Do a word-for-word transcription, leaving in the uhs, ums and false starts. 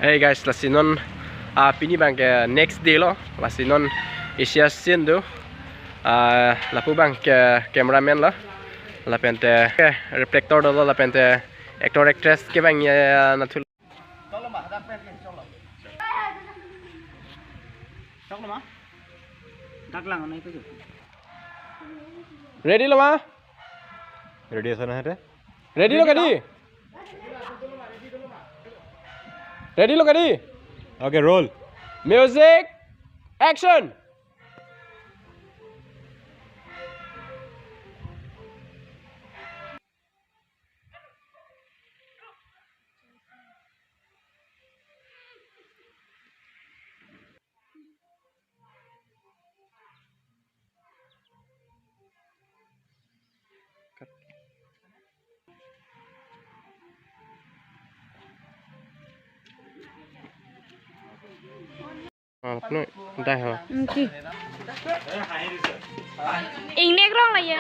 Hey guys, lasi non, ah, pini abang ke next day lo. Lasi non isi a-scene do. Ah, lapu abang ke cameraman lo. Lapente ke reflector dolo, lapente actor actress ke abang ya, ya, na thu. Ready lo ma? Ready ase na hete? Ready lo kadi? Ready lo kadi? Okay, roll. Music, action. Ah, apno dai ho. Ingnek rong la ya.